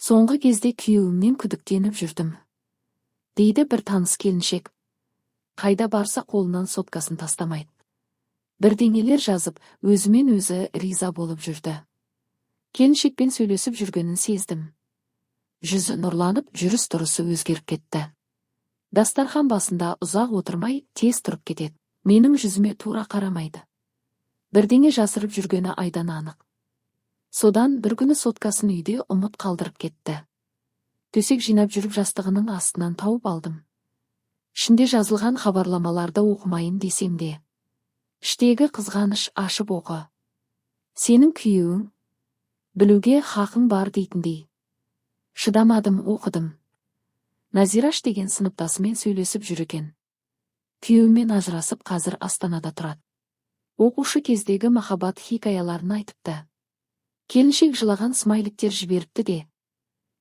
Соңғы кезде күйеуімнен күдіктеніп жүрдім, дейді бір таныс келіншек. Қайда барса, қолынан соткасын тастамайды. Бірдеңелер жазып, өзімен өзі риза болып жүрді. Келіншекпен сөйлесіп жүргенін сездім. Жүзі нұрланып, жүріс-тұрысы өзгеріп кетті. Дастархан басында ұзақ отырмай, тез тұрып кетеді. Менің жүзіме тура қарамайды. Бірдеңе жасырып жүргені айдан анық. Содан бір күні соткасын үйде ұмыт қалдырып кетті. Төсек жинап жүріп, жастығының астынан тауып алдым. Ішінде жазылған хабарламаларды оқымайын десем де, іштегі қызғаныш «Ашып оқы. Сенің күйеуің, білуге хақың бар» дейтіндей. Шыдамадым, оқыдым. Назираш деген сыныптасымен сөйлесіп жүр екен. Күйеуімен ажырасып, қазір Астанада тұрады. Оқушы кездегі махаббат хикаяларын айтыпты. Келіншек жылаған смайликтер жіберіпті де,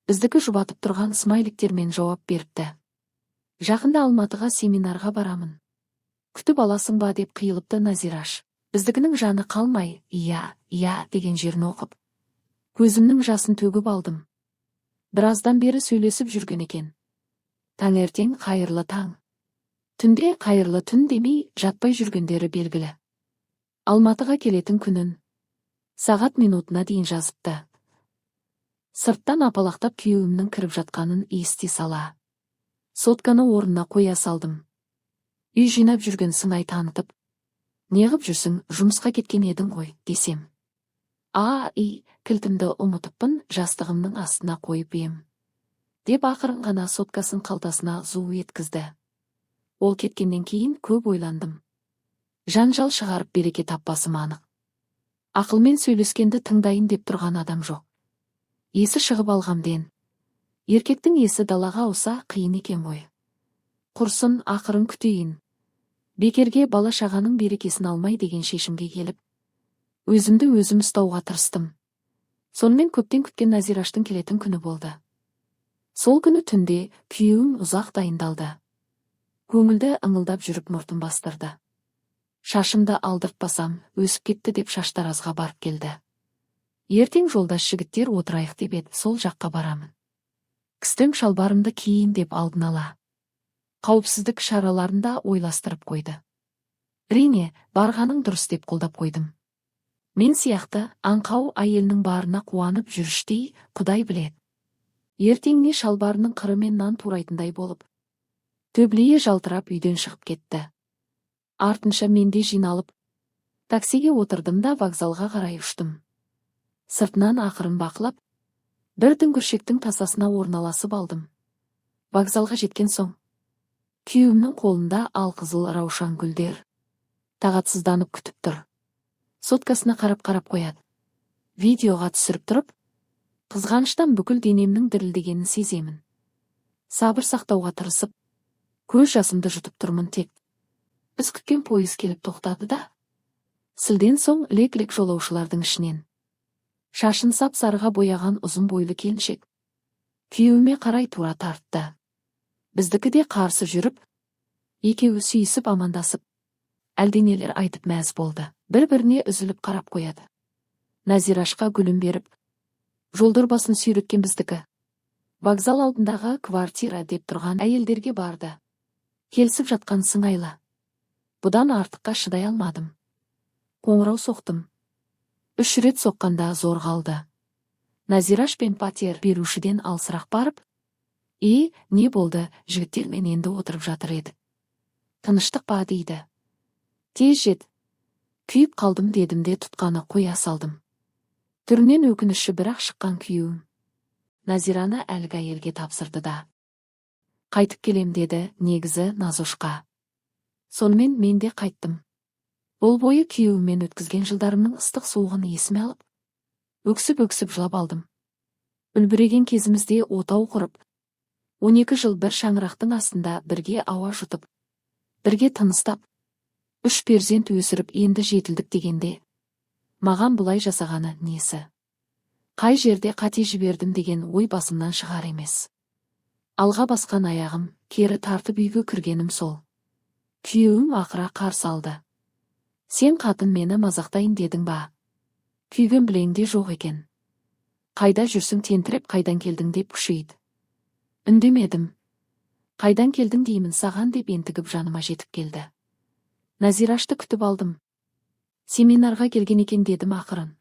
біздікі жұбатып тұрған смайликтермен жауап беріпті. «Жақында Алматыға семинарға барамын. Күтіп аласың ба?» деп қиылыпты Назираш. Біздікінің жаны қалмай, «Иә, иә» деген жерін оқып, көзімнің жасын төгіп алдым. Біраздан бері сөйлесіп жүрген екен. Таңертең «Қайырлы таң», түнде «Қайырлы түн» демей жатпай жүргендері белгілі. Алматыға келетін күнін сағат минутына дейін жазыпты. Сырттан апалақтап күйеуімнің кіріп жатқанын ести сала, сотканы орнына қоя салдым. Үй жинап жүрген сыңай танытып, «Неғып жүрсің, жұмысқа кеткен едің ғой» десем, «А, и, кілтімді ұмытыппын, жастығымның астына қойып ем» деп, ақырын ғана соткасын қалтасына зу еткізді. Ол кеткеннен кейін көп ойландым. Жанжал шығарып, береке таппасым анық. Ақылмен сөйлескенді тыңдайын деп тұрған адам жоқ. Есі шығып алғамден. Еркектің есі далаға ауса, қиын екен ғой. Құрсын, ақырын күтейін. Бекерге бала шағаның берекесін алмай деген шешімге келіп, өзімді өзім ұстауға тырыстым. Сонымен, көптен күткен Назираштың келетін күні болды. Сол күні түнде күйеуім ұзақ дайындалды. Көңілді ыңылдап жүріп, мұртын бастырды. Шашымды алдыртпасам, өсіп кетті деп, шаштаразға барып келді. Ертең жолдас жігіттер отырайық деп еді, сол жаққа барамын. Костюм шалбарымды киейін деп, алдын ала қауіпсіздік шараларын да ойластырып қойды. Әрине, барғаның дұрыс деп қолдап қойдым. Мен сияқты аңқау әйелінің барына қуанып жүріштей, Құдай біледі. Ертеңіне шалбарының қырымен нан турайтындай болып, төблейі жалтырап үйден шығып кетті. Артынша мен де жиналып, таксиге отырдым да, вокзалға қарай ұштым. Сыртынан ақырын бақылап, бір дүңгіршектің тасасына орналасып алдым. Вокзалға жеткен соң, күйеуімнің қолында алқызыл раушан гүлдер. Тағатсызданып күтіп тұр. Соткасына қарап-қарап қояды. Видеоға түсіріп тұрып, қызғаныштан бүкіл денемнің дірілдегенін сеземін. Сабыр сақтауға тырысып, көз жасымды жұтып тұрмын тек. Біз күткен пойыз келіп тоқтады да, сілден соң лек-лек жолаушылардың ішінен шашын сап-сарыға бояған ұзын бойлы келіншек күйеуіме қарай тура тартты. Біздікі де қарсы жүріп, екеуі сүйісіп амандасып, әлденелер айтып мәз болды. Бір-біріне үзіліп қарап қояды. Назирашқа гүлін беріп, жолдорбасын сүйреткен біздікі вокзал алдындағы квартира деп тұрған әйелдерге барды. Келісіп жатқан сыңайлы. Бұдан артыққа шыдай алмадым. Қоңырау соқтым. Үш рет соққанда зор қалды. Назираш пен пәтер берушіден алысырақ барып, «Е, не болды, жігіттермен енді отырып жатыр едік. Тыныштық па?» дейді. «Тез жет. Күйіп қалдым» дедім де, тұтқаны қоя салдым. Түрінен өкініші бірақ шыққан күйеуім Назираны әлгі әйелге тапсырды да, «Қайтып келем» деді негізі Назошқа. Сонымен мен де қайттым. Бұл бойы күйеуіммен өткізген жылдарымның ыстық суығын есіме алып, өксіп-өксіп жылап алдым. Үлбіреген кезімізде отау құрып, 12 жыл бір шаңырақтың астында бірге ауа жұтып, бірге тыныстап, үш перзент өсіріп, енді жетілдік дегенде, маған бұлай жасағаны несі? Қай жерде қате жібердім деген ой басымнан шығар емес. Алға басқан аяғым кері тартып, үйге кіргенім сол. Күйеуім ақыра қарсы алды. «Сен, қатын, мені мазақтайын дедің ба? Күйген білең де жоқ екен. Қайда жүрсің тентіреп, қайдан келдің деп күшейді. Үндемедім. Қайдан келдің деймін саған деп ентігіп жаныма жетіп келді. Назирашты күтіп алдым. Семинарға келген екен дедім ақырын.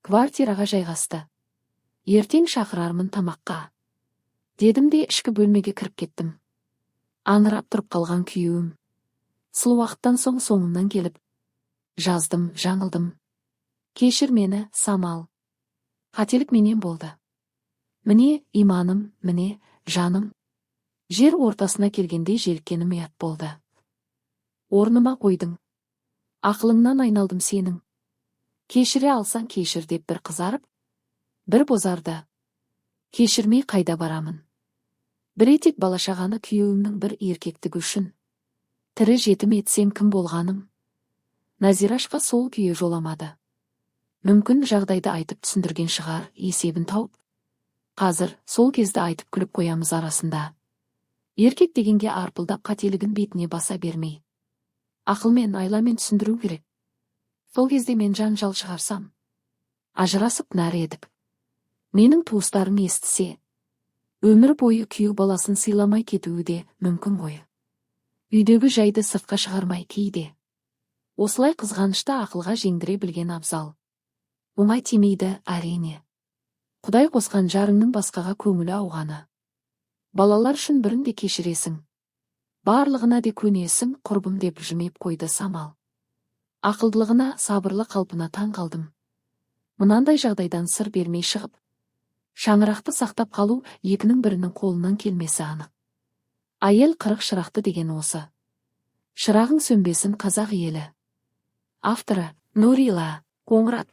Квартираға жайғасты. Ертең шақырармын тамаққа. Дедім де ішкі бөлмеге кіріп кеттім. Аңырап тұрып қалған күйеуім. Сыл уақыттан соң соңымнан келіп. Жаздым, жаңылдым. Кешір мені, Самал. Қателік менен болды. Міне, иманым, міне, жаным. Жер ортасына келгенде желіккенім ұят болды. Орныма қойдың. Ақылыңнан айналдым сенің. Кешіре алсаң кешір деп бір қызарып, бір бозарды. Кешірмей қайда барамын? Бір етек бала-шағаны күйеуімнің бір еркектігі үшін. Тірі жетім етсем кім болғаным? Назирашқа сол күйі жоламады. Мүмкін жағдайды айтып түсіндірген шығар, есебін тауып. Қазір сол кезді айтып күліп қоямыз арасында. Еркек дегенге арпылдап қателігін бетіне баса бермей. Ақылмен, айламен түсіндіру керек. Сол кезде мен жанжал шығарсам, ажырасып нәр едік. Менің туыстарым естісе, өмір бойы күйеу баласын сыйламай кетуі де мүмкін ғой. Үйдегі жайды сыртқа шығармай кейде. Осылай қызғанышты ақылға жеңдіре білген абзал. Оңай тимейді, әрине. Құдай қосқан жарыңның басқаға көңілі ауғаны. Балалар үшін бірін де кешіресің. Барлығына де көнесің, құрбым деп жымиып қойды Самал. Ақылдылығына, сабырлы қалпына таң қалдым. Мынандай жағдайдан сыр бермей шығып, шаңырақты сақтап қалу екінің бірінің қолынан келмесі анық. Әйел 40 шырақты деген осы. Шырағың сөнбесін, қазақ елі. Авторы Нурила Қоңырат.